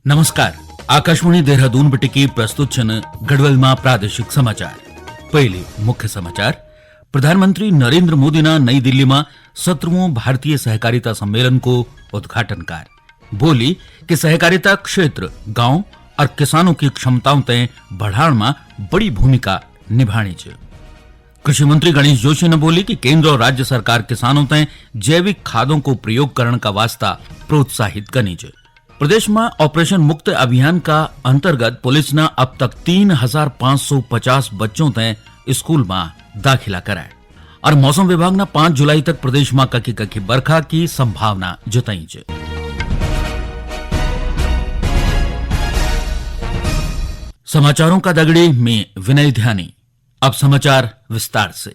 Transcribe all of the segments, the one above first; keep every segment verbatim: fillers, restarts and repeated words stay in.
नमस्कार, आकाशवाणी देहरादून बटिकी प्रस्तुत छन गढ़वाल मा प्रादेशिक समाचार। पहले मुख्य समाचार। प्रधानमंत्री नरेंद्र मोदी ना नई दिल्ली मा सत्रहवाँ भारतीय सहकारिता सम्मेलन को उद्घाटन कर बोली कि सहकारिता क्षेत्र गांव और किसानों की क्षमताओं तय बढ़ाण मा बड़ी भूमिका निभानी च। कृषि मंत्री गणेश जोशी ने बोली कि केंद्र और राज्य सरकार किसानों तय जैविक खादों को प्रयोग करण का वास्ता प्रोत्साहित करनी च। प्रदेश में ऑपरेशन मुक्त अभियान का अंतर्गत पुलिस ने अब तक तीन हजार पाँच सौ पचास बच्चों तय स्कूल में दाखिला कराए। और मौसम विभाग ने पाँच जुलाई तक प्रदेश में कखी कखी बरखा की संभावना जताई च। समाचारों का दगड़ी में विनय ध्यानी। अब समाचार विस्तार से।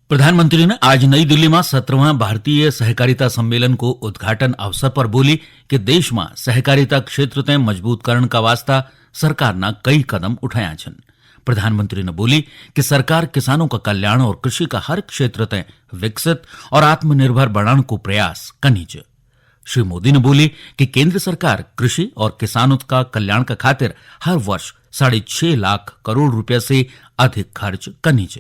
प्रधानमंत्री ने आज नई दिल्ली में सत्रहवाँ भारतीय सहकारिता सम्मेलन को उद्घाटन अवसर पर बोली कि देश में सहकारिता क्षेत्र तय मजबूत करण का वास्ता सरकार ना कई कदम उठाया छन। प्रधानमंत्री ने बोली कि सरकार किसानों का कल्याण और कृषि का हर क्षेत्र तय विकसित और आत्मनिर्भर बनाने को प्रयास करनी च। श्री मोदी ने बोली कि केंद्र सरकार कृषि और किसानों का कल्याण का खातिर हर वर्ष साढ़े छह लाख करोड़ रुपया से अधिक खर्च करनी च।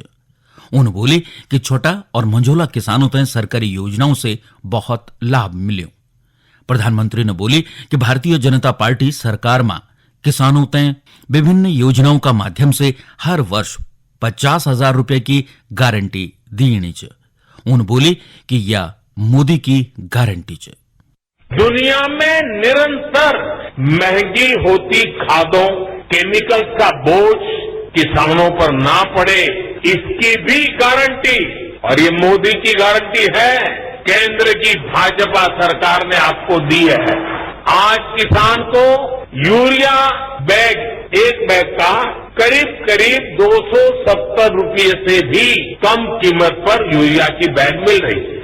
उन्होंने बोली कि छोटा और मंझोला किसानों तय सरकारी योजनाओं से बहुत लाभ मिल्यो। प्रधानमंत्री ने बोली कि भारतीय जनता पार्टी सरकार में किसानों तय विभिन्न योजनाओं का माध्यम से हर वर्ष पचास हजार रुपये की गारंटी दीनी च। उन्होंने बोली कि यह मोदी की गारंटी च। दुनिया में निरंतर महंगी होती खादों, केमिकल्स का बोझ किसानों पर ना पड़े, इसकी भी गारंटी। और ये मोदी की गारंटी है, केंद्र की भाजपा सरकार ने आपको दी है। आज किसान को यूरिया बैग, एक बैग का करीब करीब दो सौ सत्तर रुपये से भी कम कीमत पर यूरिया की बैग मिल रही है।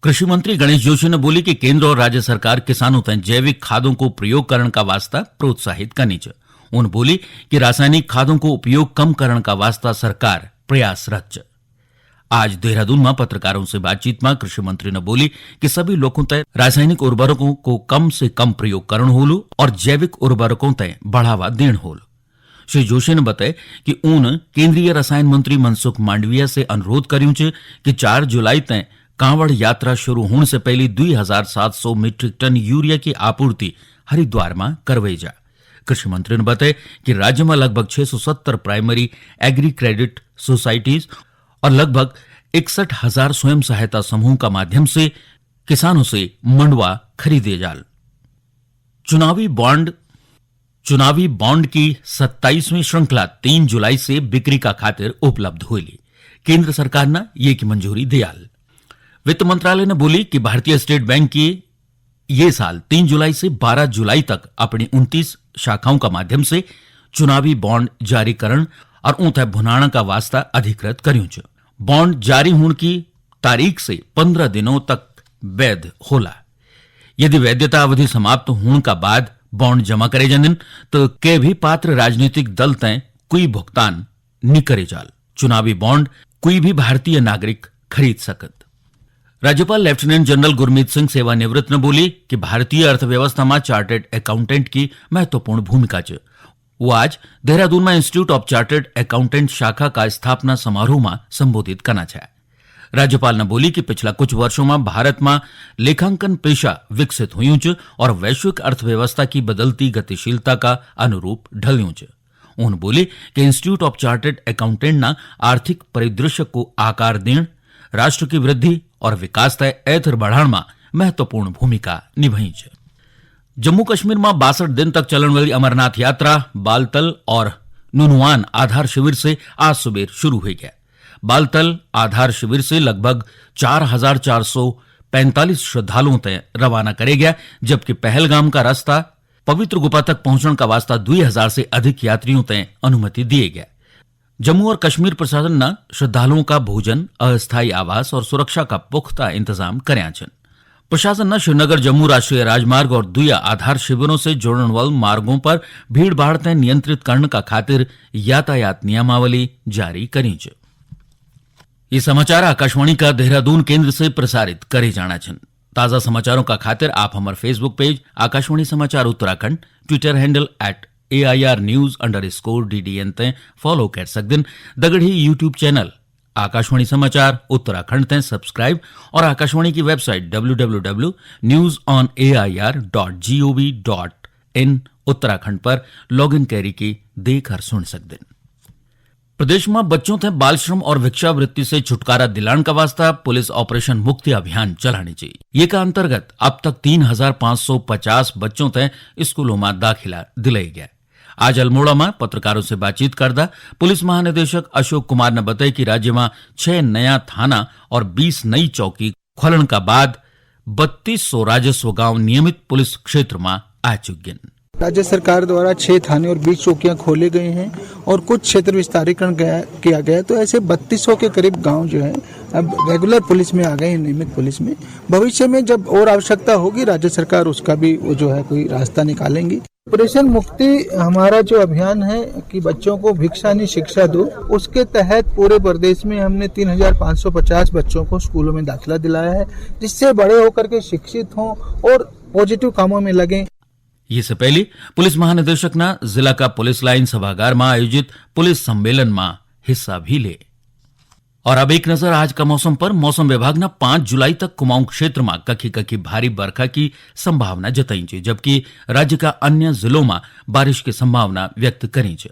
कृषि मंत्री गणेश जोशी ने बोली कि केंद्र और राज्य सरकार किसानों तय जैविक खादों को प्रयोग करण का वास्ता प्रोत्साहित करनी च। उन्होंने बोली कि रासायनिक खादों को उपयोग कम करण का वास्ता सरकार प्रयासरत च। आज देहरादून में पत्रकारों से बातचीत में कृषि मंत्री ने बोली कि सभी लोगों तय रासायनिक उर्वरकों को कम से कम प्रयोग करण होलू और जैविक उर्वरकों तय बढ़ावा देण होलू। श्री जोशी ने बताया कि उन केंद्रीय रसायन मंत्री मनसुख मांडविया से अनुरोध करियों च कि चार जुलाई तय कांवड़ यात्रा शुरू होने से पहले दो हज़ार सात सौ मीट्रिक टन यूरिया की आपूर्ति हरिद्वार में करवाई जा। कृषि मंत्री ने बताया कि राज्य में लगभग छह सौ सत्तर प्राइमरी एग्री क्रेडिट सोसाइटीज और लगभग इकसठ हजार स्वयं सहायता समूह का माध्यम से किसानों से मंडवा खरीदे जाल। चुनावी बॉन्ड चुनावी बॉन्ड की सत्ताईसवीं श्रृंखला तीन जुलाई से बिक्री का खातिर उपलब्ध होली। केंद्र सरकार ने ये की मंजूरी दियाल। वित्त मंत्रालय ने बोली कि भारतीय स्टेट बैंक की ये साल तीन जुलाई से बारह जुलाई तक अपनी उनतीस शाखाओं का माध्यम से चुनावी बॉन्ड जारीकरण और ऊंथे भुनाणा का वास्ता अधिकृत करियों च। बॉन्ड जारी होने की तारीख से पन्द्रह दिनों तक वैध होला। यदि वैधता अवधि समाप्त होने का बाद बॉन्ड जमा करे जांदन, तो के भी पात्र राजनीतिक दल तय कोई भुगतान नी करे जाल। चुनावी बॉन्ड कोई भी भारतीय नागरिक खरीद सकत। राज्यपाल लेफ्टिनेंट जनरल गुरमीत सिंह सेवानिवृत्त ने बोली कि भारतीय अर्थव्यवस्था में चार्टर्ड अकाउंटेंट की महत्वपूर्ण भूमिका च। वो आज देहरादून में इंस्टीट्यूट ऑफ चार्टर्ड अकाउंटेंट शाखा का स्थापना समारोह में संबोधित करना चाहे। राज्यपाल ने बोली कि पिछला कुछ वर्षों में भारत में लेखांकन पेशा विकसित हुयूं च और वैश्विक अर्थव्यवस्था की बदलती गतिशीलता का अनुरूप ढलयूं च। उन्होंने बोली कि इंस्टीट्यूट ऑफ चार्टर्ड अकाउंटेंट ना आर्थिक परिदृश्य को आकार देण, राष्ट्र की वृद्धि और विकास तय ऐथर बढ़ाण में महत्वपूर्ण भूमिका निभाई च। जम्मू कश्मीर में बासठ दिन तक चलण वाली अमरनाथ यात्रा बालतल और नुनवान आधार शिविर से आज सुबेर शुरू हुई गया। बालतल आधार शिविर से लगभग चार हजार चार सौ पैंतालीस श्रद्धालुओं तय रवाना करे गया, जबकि पहलगाम का रास्ता पवित्र गुफा तक पहुंचण का वास्ता दुई हजार से अधिक यात्रियों तय अनुमति दिए गया। जम्मू और कश्मीर प्रशासन न श्रद्धालुओं का भोजन, अस्थायी आवास और सुरक्षा का पुख्ता इंतजाम करया छन। प्रशासन न श्रीनगर जम्मू राष्ट्रीय राजमार्ग और दुया आधार शिविरों से जोड़ण वाल मार्गों पर भीड़ भाड़ तय नियंत्रित करण का खातिर यातायात नियमावली जारी करी च। ये समाचार आकाशवाणी का देहरादून केंद्र से प्रसारित करे जाना छन। ताज़ा समाचारों का खातिर आप हमार Facebook पेज आकाशवाणी समाचार Uttarakhand, Twitter handle at A I R news underscore D D N ते follow कर सकदिन। दगड़ी YouTube चैनल आकाशवाणी समाचार उत्तराखंड ते subscribe और आकाशवाणी की website W W W news on A I R dot G O V dot in Uttarakhand पर login करी की देख और सुन सकदिन। प्रदेश में बच्चों थे बाल श्रम और भिक्षावृत्ति से छुटकारा दिलाने का वास्ता पुलिस ऑपरेशन मुक्ति अभियान चलानी चाहिए। ये का अंतर्गत अब तक तीन हजार पाँच सौ पचास बच्चों थे स्कूलों में दाखिला दिलाई गया। आज अल्मोड़ा में पत्रकारों से बातचीत करदा पुलिस महानिदेशक अशोक कुमार ने बताया कि राज्य में छह नया थाना और बीस नई चौकी खोलण का बाद बत्तीस सौ राजस्व गांव नियमित पुलिस क्षेत्र में आ चुके हैं। राज्य सरकार द्वारा छह थाने और बीस चौकियां खोले गए हैं और कुछ क्षेत्र विस्तारीकरण गया, किया गया, तो ऐसे बत्तीस सौ के करीब गांव जो है अब रेगुलर पुलिस में आ गए हैं, नियमित पुलिस में। भविष्य में जब और आवश्यकता होगी, राज्य सरकार उसका भी वो जो है कोई रास्ता निकालेंगी। ऑपरेशन मुक्ति हमारा जो अभियान है कि बच्चों को भिक्षा नहीं शिक्षा दो, उसके तहत पूरे प्रदेश में हमने तीन हजार पाँच सौ पचास बच्चों को स्कूलों में दाखिला दिलाया है, जिससे बड़े होकर के शिक्षित हों और पॉजिटिव कामों में लगें। ये से पहले पुलिस महानिदेशक ना जिला का पुलिस लाइन सभागार में आयोजित पुलिस सम्मेलन में हिस्सा भी ले। और अब एक नजर आज का मौसम पर। मौसम विभाग ने पाँच जुलाई तक कुमाऊं क्षेत्र में कखी कखी भारी बरखा की संभावना जताई च, जबकि राज्य का अन्य जिलों में बारिश की संभावना व्यक्त करी च।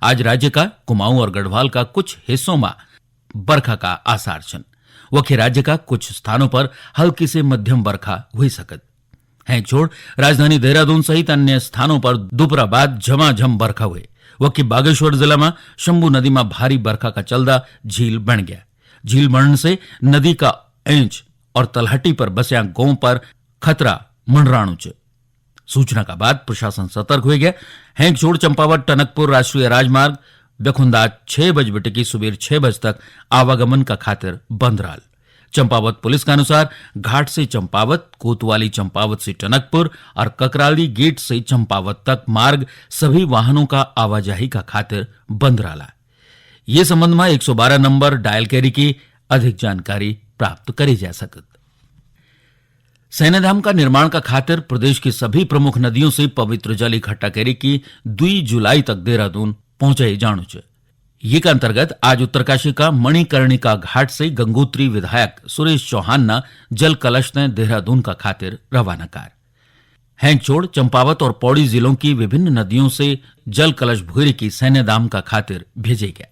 आज राज्य का कुमाऊं और गढ़वाल का कुछ हिस्सों में बरखा का आसार छन। वखे राज्य का कुछ स्थानों पर हल्की से मध्यम बरखा हुई सकत। हैं छोड़ राजधानी देहरादून सहित अन्य स्थानों पर दोपहर बाद झमाझम बरखा हुई। वकी बागेश्वर जिला में शंभू नदी में भारी बरखा का चलदा झील बन गया। झील बनने से नदी का एंच और तलहटी पर बस्या गांव पर खतरा मंडराणु च। सूचना का बाद प्रशासन सतर्क हो गया। हैं छोड़ चंपावत टनकपुर राष्ट्रीय राजमार्ग बेखुंदा छह बज बटे की सुबेर छह बज तक आवागमन का खातिर बंद रहल। चंपावत पुलिस के अनुसार घाट से चंपावत, कोतवाली चंपावत से टनकपुर और ककराली गेट से चंपावत तक मार्ग सभी वाहनों का आवाजाही का खातिर बंद रहला। ये संबंध में एक सौ बारह नंबर डायल करी की अधिक जानकारी प्राप्त करी जा सकत। सैन्यधाम का निर्माण का खातिर प्रदेश की सभी प्रमुख नदियों से पवित्र जल इकट्ठा करे की दुई जुलाई तक देहरादून पहुंचाए जाणु च। ये का अंतर्गत आज उत्तरकाशी का मणिकर्णिका घाट से गंगोत्री विधायक सुरेश चौहान ना जल कलश ने देहरादून का खातिर रवाना कार। हैंगचोड़, चंपावत और पौड़ी जिलों की विभिन्न नदियों से जल कलश भोरे की सैन्यधाम का खातिर भेजे गया।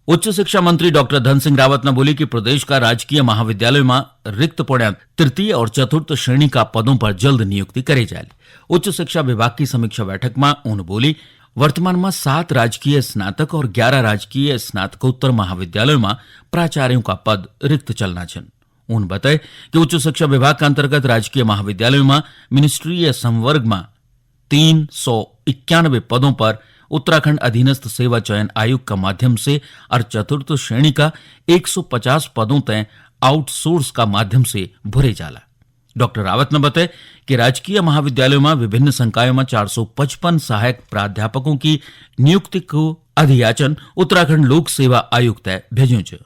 उच्च शिक्षा मंत्री डॉक्टर धन सिंह रावत ने बोली कि प्रदेश का राजकीय महाविद्यालय में रिक्त पड़्या तृतीय और चतुर्थ श्रेणी का पदों पर जल्द नियुक्ति करे जाए। उच्च शिक्षा विभाग की समीक्षा बैठक में उन बोली, वर्तमान में सात राजकीय स्नातक और ग्यारह राजकीय स्नातकोत्तर महाविद्यालयों में प्राचार्यों का पद रिक्त चलना छन। उन बताए कि उच्च शिक्षा विभाग के अंतर्गत राजकीय महाविद्यालयों में मिनिस्ट्रीय संवर्ग में तीन सौ इक्यानवे पदों पर उत्तराखंड अधीनस्थ सेवा चयन आयोग का माध्यम से और चतुर्थ श्रेणी का एक सौ पचास पदों तय आउटसोर्स का माध्यम से भरे जाला। डॉक्टर रावत ने बताया कि राजकीय महाविद्यालयों में विभिन्न संकायों में चार सौ पचपन सहायक प्राध्यापकों की नियुक्ति को अधियाचन उत्तराखंड लोक सेवा आयोग तय भेज्यो च।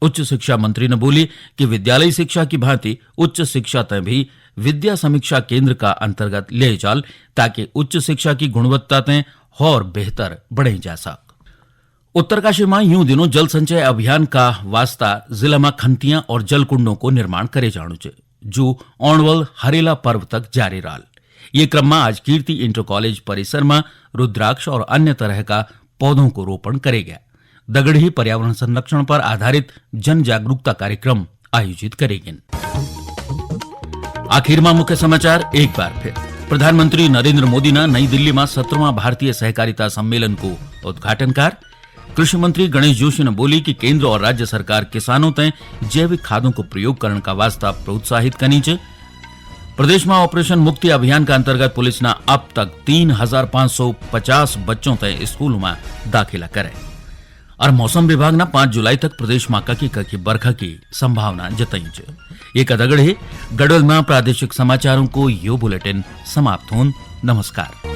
उच्च शिक्षा मंत्री ने बोली कि विद्यालयी शिक्षा की भांति उच्च शिक्षा तय भी विद्या समीक्षा केंद्र का अंतर्गत ले जाल, ताकि उच्च शिक्षा की गुणवत्ता तय और बेहतर बढ़ाई जा सक। उत्तरकाशी में यूं दिनों जल संचय अभियान का वास्ता जिला में खंतियां और जलकुंडों को निर्माण करे जाणु च, जो ओणवल हरेला पर्व तक जारी रहल। ये क्रम में आज कीर्ति इंटर कॉलेज परिसर में रुद्राक्ष और अन्य तरह का पौधों को रोपण करे गया। दगड़ ही पर्यावरण संरक्षण पर आधारित जन जागरूकता कार्यक्रम आयोजित करे गए। आखिर में मुख्य समाचार एक बार फिर। प्रधानमंत्री नरेंद्र मोदी ने नई दिल्ली में सत्रहवां भारतीय सहकारिता सम्मेलन को उद्घाटन कर। कृषि मंत्री गणेश जोशी ने बोली कि केंद्र और राज्य सरकार किसानों तय जैविक खादों को प्रयोग करने का वास्ता प्रोत्साहित करनी च। प्रदेश में ऑपरेशन मुक्ति अभियान के अंतर्गत पुलिस ने अब तक तीन हजार पाँच सौ पचास बच्चों तय स्कूलों में दाखिला करे। और मौसम विभाग ने पाँच जुलाई तक प्रदेश में ककी ककी बरखा की संभावना जताई च। ये कदगड़ है। गढ़वाल में प्रादेशिक समाचारों को यो बुलेटिन समाप्त होन। नमस्कार।